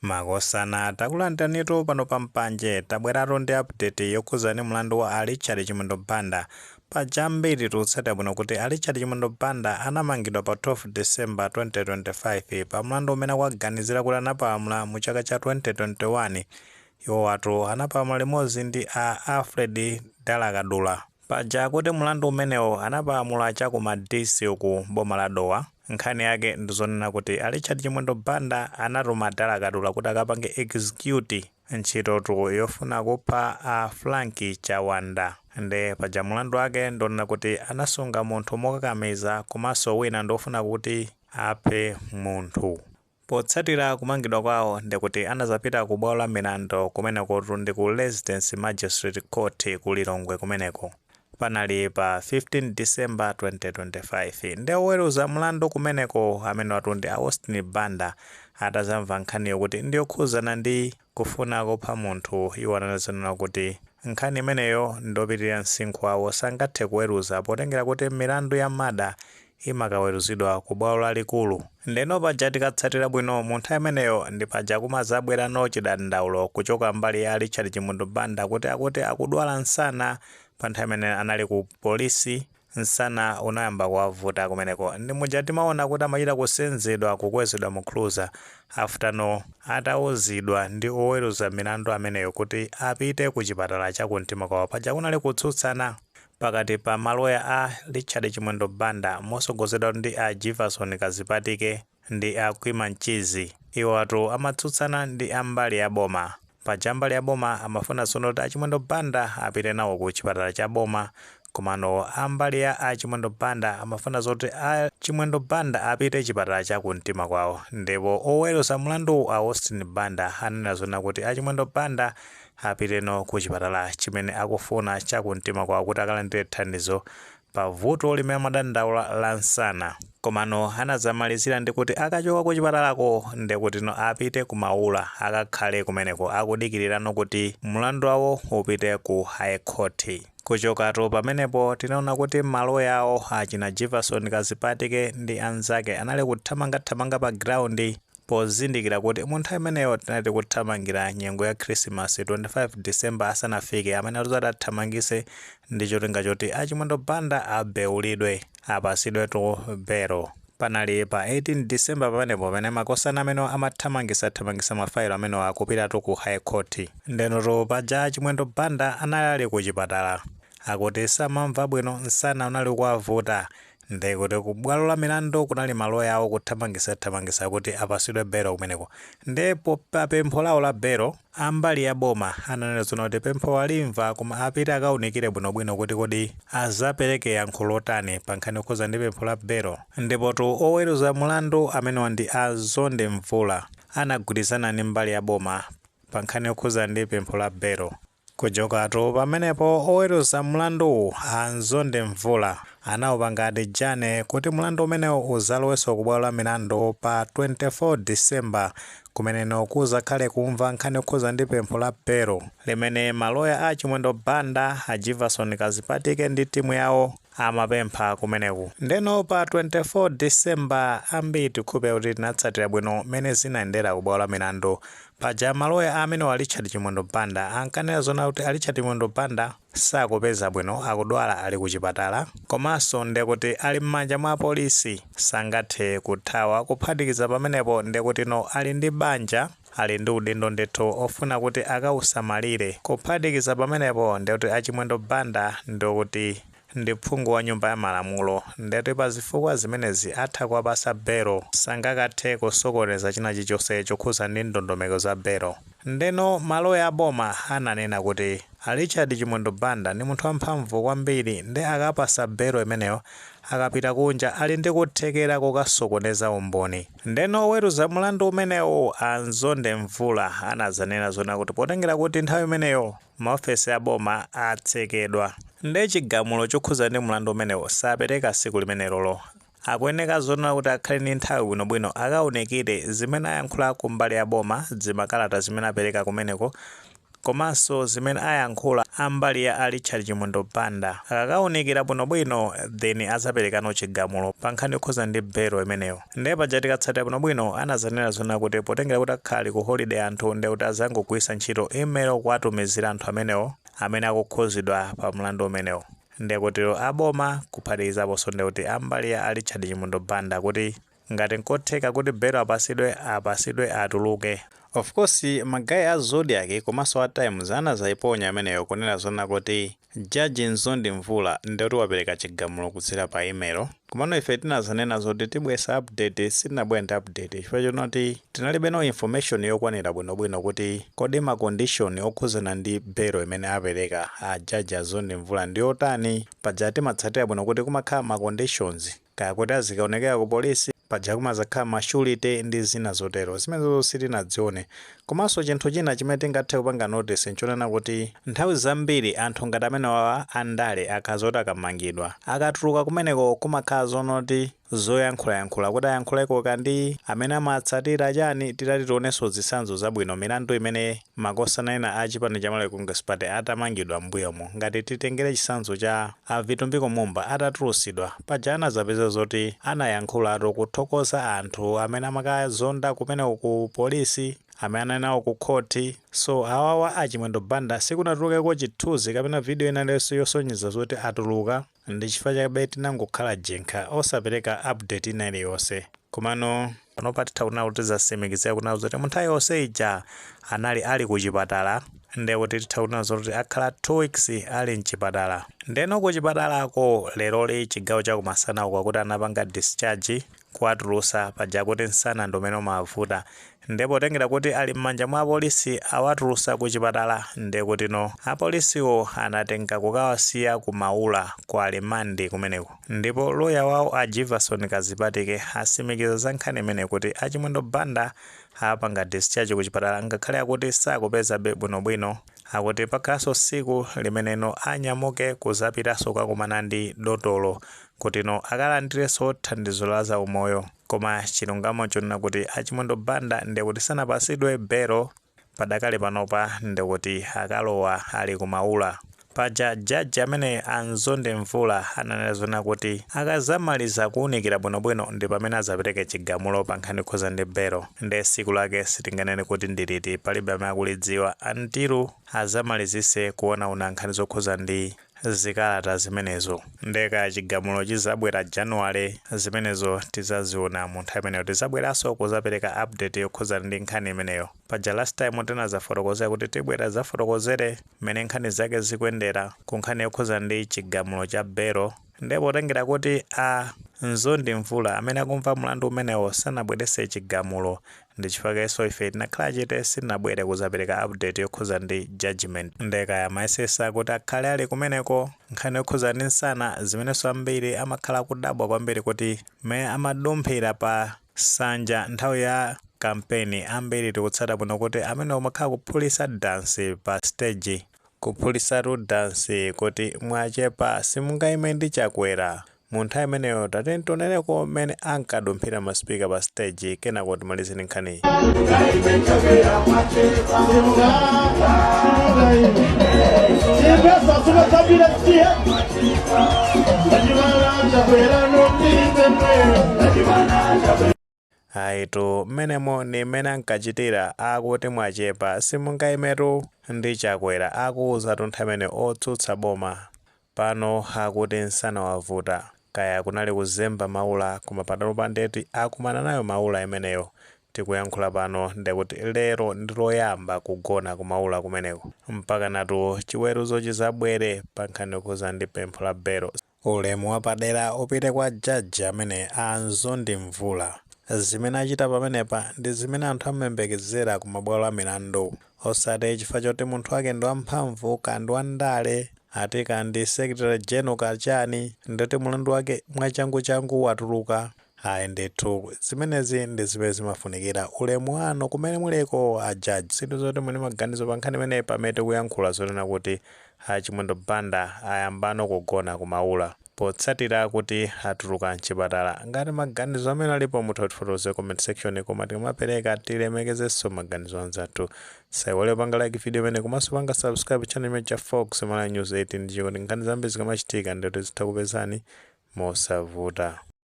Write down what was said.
Makosana, takulandiranitu pano pa Mpanje. Tabweratu ndi update yokhuza ndi mlandu wa a Richard Chimwendo Banda. Paja ambiri tikutsatira bwino kuti a Richard Chimwendo Banda anamangidwa pa 12 December 2025 pa mlandu umene akuwaganizira kuti anapalamula mu chaka cha 2021. Iwowatu anapalamula limodzi ndi a Alfred Dalakadula. Paja akuti mlandu umenewo anapalamula cha ku Madisi uku, boma la Dowa. Nkhani yake ndizonena kuti a Richard Chimwendo Banda anatuma Dalakadula kuti akapange execute ntchitotu yofuna kupha a Frank Chawanda. Nde paja mlandu wake ndionena kuti anasunga munthu mokakamiza, komanso wina ndofuna kuti aphe munthu. Potsatira kumangidwa kwawo, ndikuti anazapita ku bwalo la milandu kumenekotu ndi ku Residence Magistrate Court ku Lilongwe. Kumeneko panali pa 15 December 2025. Ndi oweruza mlandu kumeneko amene watu ndi Austin Banda, atazamva nkhaniyo kuti ndiyokhuzana ndi kufuna kupha munthu, iwo anazanena kuti nkhani imeneyo ndopitirira msinkhu wawo, sangathe kuweruza potengera kuti milandu ya murder imakaweruzidwa ku bwalo lalikulu. Ndeno paja tikatsatira bwino, mu nthawi imeneyo ndi paja kumazabwerano chidandaulo kuchoka mbali ya Richard Chimwendo Banda kuti akuti akudwala msana. Pa nthawi imene anali ku polisi, msana unayamba kuwavuta kumeneko. Ndi muja timaona kuti amachita kusenzedwa, kukwezedwa mu cruiser, after no atawuzidwa ndi oweruza milandu ameneyo kuti apite ku chipatala chakumtima kwawo. Paja kunali kutsutsana pakati pa maloya a Richard Chimwendo Banda mosogozedwa ndi a Jefferson Kazipatike ndi a Kwima Mchizi. Iwo atu amatsutsana ndi ambali ya boma. Paja mbali ya boma amafuna tsono kuti Achimwendo Banda apite nawo ku chipatala cha boma, komano ambali ya Achimwendo Banda amafuna zoti Achimwendo Banda apite chipatala cha kumtima kwawo. Ndipo oweruza mlandu a Austin Banda anena zona kuti Achimwendo Banda apiteno ku chipatala chimene akufuna cha kumtima kwawo kuti akalandire thandizo pa vuto limene amadandaula la msana. Komano anazamalizira ndi kuti akachoka ku chipatalako, ndikuti no apite ku Maula, akakhale kumeneko akudikirirano kuti mlandu wawo upite ku High Court. Kuchokatu pamenepo, tinaona kuti maloya awo achina Jefferson Kazipatike ndi anzake anali kuthamangathamanga pa ground, pozindikira kuti mu nthawi imeneyo tinali tikuthamangira nyengo ya Christmas, 25 December asanafike, amene atuzati athamangise ndi cholinga choti Achimwendo Banda abeulidwe, apasidwetu belo. Panali pa 18 December pamenepo pamene makosana amene amathamangisa-thamangisa mafailo amene akupitatu ku High Court. Ndenotu paja Achimwendo Banda anali ali ku chipatala, akuti samamva bwino, msana unali kuwavuta. Ndikuti ku bwalo la milandu kunali maloya awo kuthamangisa-thamangisa kuti apasidwe belo kumeneko. Ndipo pa pempho lawo la belo, ambali ya boma ananena zona kuti pempho alimva, koma apite akaunikire bwinobwino kuti kodi azapereke yankho lotani pa nkhani yokhuza ndi pempho la belo. Ndipotu oweruza mlandu amenewa ndi a Zonde Mvula anagwirizana ndi mbali ya boma pa nkhani yokhuza ndi pempho la belo. Kuchokatu pamenepo, oweruza mlandu a Nzonde Mvula anawupanga adjourn kuti mlandu umenewu uzalowenso ku bwalo la milandu pa 24 December, kumeneno kuzakhale kumva nkhani yokhuza ndi pempho la belo limene maloya a Chimwendo Banda a Jefferson Kazipatike ndi timu yawo amapempha kumeneku. Ndeno pa 24 December, ambiri tikhupe kuti tinatsatira bwino mmene zinayendera ku bwalo la milandu. Paja maloya amene wa Richard Chimwendo Banda ankanena zona kuti a Richard Chimwendo Banda sakupeza bwino, akudwala, ali ku chipatala, komanso ndekuti ali m'manja mwa polisi, sangathe kuthawa. Kuphatikiza pamenepo, ndekuti no ali ndi banja, ali ndi udindo ndithu ofuna kuti akausamalire. Kuphatikiza pamenepo, ndekuti Achimwendo Banda ndikuti ndi phungu wa Nyumba ya Malamulo. Ndeti pa zifukwa zimenezi atha kuwapasa belo, sangakathe kusokoneza china chilichonse chokhuza ndi ndondomeko za belo. Ndeno maloya aboma ananena kuti a Richard Chimwendo Banda ndi munthu wamphamvu kwambiri, ndi akapasa belo imeneyo, akapita kunja ali ndi kuthekera kokasokoneza umboni. Ndeno oweruza mlandu umenewu a Nzonde Mvula anazanena zona kuti potengera kuti nthawi imeneyo maofesi a boma atsekedwa, nde chigamulo chokhuza ndi mlandu umenewu sapereka siku limenelolo, akuyeneka zonena kuti akhale ndi nthawi bwinobwino akaunikire zimene ayankhula kumbali ya boma, zimakalata zimene apereka kumeneko. Komanso zimene ayankhula ambali ya a Richard Chimwendo Banda, akakawunikira bwinobwino, then azaperekano chigamulo pa nkhani yokhuza ndi belo imeneyo. Ndiye paja tikatsatira bwinobwino, anazanena zona kuti potengera kuti akhali ku holiday anthu, ndiye kuti azangogwiritsa ntchito email kuwatumizira anthu amenewo amene akukhuzidwa pa mlandu umenewo, ndiye kuti aboma kuphatikizaponso ndiye kuti ambali ya a Richard Chimwendo Banda, kuti ngati nkotheka kuti belo apasidwe, apasidwe, atuluke. Of course, ma guys a Zodiak komanso a Times anazayiponya ameneyo kunena zona kuti Jaji Mzondi Mvula ndikuti wapereka chigamulo kudzera pa email. Komano ife tinazanena zoti tibwesa update, sitinabwere ndi update chifukwa chonoti tinalibe no information yokwanira bwinobwino kuti kodi ma condition okhuzana ndi belo imene apereka a Jaji Azondi Mvula ndi otani. Paja timatsatira bwino kuti kumakhala ma conditions, kaya kuti azikaonekera ku polisi, paja kumazakhala ma surety ndi zina zotero. Zimenezo sitinadzione. Komanso chinthu china chimene tingathe kupanga notice nchonena kuti nthawi zambiri anthu ngati amenewa andale akhaza kuti akamangidwa, akatuluka kumeneko kumakhala zonoti zoyankhulayankhula kuti ayankhuleko kandi amene amatsatira chani. Titati tionenso zitsanzo zabwino, milandu imene makosana ena a chipani cha Malawi Congress Party atamangidwa m'mbuyomo, ngati titengere chitsanzo cha a Vitumbiko Mumba, atatulusidwa paja anazapeza zoti anayankhulatu kuthokoza anthu amene amakazonda kumeneko ku polisi, amene anali nawo ku khoti. So awawa a Chimwendo Banda sikunatulukeko chithunzi kapena video ina iliyonse yosonyeza zoti atuluka. Ndi chifukwa chabe tinangokhala jenkha osapereka update ina iliyonse. Komano panopa titha kunena kuti zatsimikizira kunena zoti munthawi yonse ija anali ali ku chipatala. Ndiye kuti titha kunena zoti akhala 2 weeks ali mchipatala. Ndeno ku chipatalako leroli chigawo chakumasana uko akuti anapanga discharge, kuwatulusa. Paja kuti msana ndi umene umavuta, ndipo potengera kuti ali m'manja mwa apolisi, awatulusa ku chipatala, ndiye kuti no apolisiwo anatenga kukawasiya ku Maula ku alimandi kumeneko. Ndipo loya wawo a Jivason Kazipatike asimikiza za nkhani imene kuti a Chimwendo Banda apanga discharge ku chipatala, ngakhale akuti sakupezabe bwinobwino. Akuti pakhalanso tsiku limeneno anyamuke kuzapitanso kukakumana ndi dotolo kuti no akalandirenso thandizo la zaumoyo. Koma chilungamo chonena kuti a Chimwendo Banda ndiye kuti sanapasidwe belo padakali panopa, ndikuti akalowa ali kumaula. Paja jaji amene a Mzondi Mvula ananena zona kuti akazamaliza kuwunikira bwinobwino ndi pamene azapereke chigamulo pa nkhani yokhuza ndi belo. Nde tsiku lake sitinganene kuti ndiliti, palibe amene akulidziwa until azamalizise kuonaona nkhani zokhuza ndi zikalata zimenezo. Ndeka chigamulo chizabwera Januwale, zimenezo tizaziona mu nthawi imeneyo. Tizabweranso kuzapereka update yokhuzana ndi nkhani imeneyo. Paja last time tinazafotokozera kuti tibwera zafotokozere mmene nkhani zake zikuyendera ku nkhani yokhuzana ndi chigamulo cha belo. Ndipo potengera kuti a Mzondi Mvula amene akumva mlandu umenewo sanabwerese chigamulo, ndi chifukwa ife tinakhala chete, sitinabwere kuzapereka update yokhuza ndi judgment. Ndekaya mayesesa kuti akhale ali kumeneko nkhani yokhuza ndi nsana, zimenenso ambiri amakhala kudabwa kwambiri kuti mmene amadumphira pa sanja nthawi ya kampeni. Ambiri tikutsata bwino kuti amene amakhala kuphulisa dansi pa stage, kuphulisatu dansi kuti "Mwachepa, simungayime ndi Chakwera." Mu nthawi imeneyo tateni tionereko mmene ankadumphira ma speaker pa stage, kenako timalizeni nkhaniyi. Chipesa sukatsambira siye Achimana Chakwera nopite. Ayitu, mmenemo ni mmene ankachitira, akuti "Mwachepa, simungayimetu ndi Chakwera," akuwuza nthawi imene otsutsa boma. Pano akuti msana wavuta, kaya kunali kuzemba Maula, koma panopa ndeti akumana nayo Maula imeneyo. Tikuyankhula pano ndekuti lero ndi loyamba kugona kumaula kumeneko mpaka natu chiweruzo chizabwere pa nkhani yokhuza ndi pempho la belo. Ulemu wapadera upite kwa jaji amene a Mzondi Mvula. Zimene achita pamenepa ndi zimene anthu amayembekezera ku mabwalo a milandu, osati chifukwa choti munthu wake ndi wamphamvu kandi wandale, ati kandi secretary general kachani, ndoti mlandu wake mwachanguchangu watuluka. Ayi ndithu, zimenezi ndi zimene zimafunikira. Ulemu wanu kumene muliko ajaji. Sinthu zoti muli maganizo pa nkhani imeneyi pamene tikuyankhula zonena kuti a Chimwendo Banda ayambano kugona kumaula. Potsatira kuti atuluka mchipatala. Ngati maganizo amene alipo, mutha kutifotokoza comment section, koma tikamapereka tilemekezenso maganizo anzathu. Saiwale panga like video imene, komanso panga subscribe channel imene cha Fox Malawi News 18, ndichikuti nkhani zambiri zikamachitika ndikuti zitha kupezani mosavuta.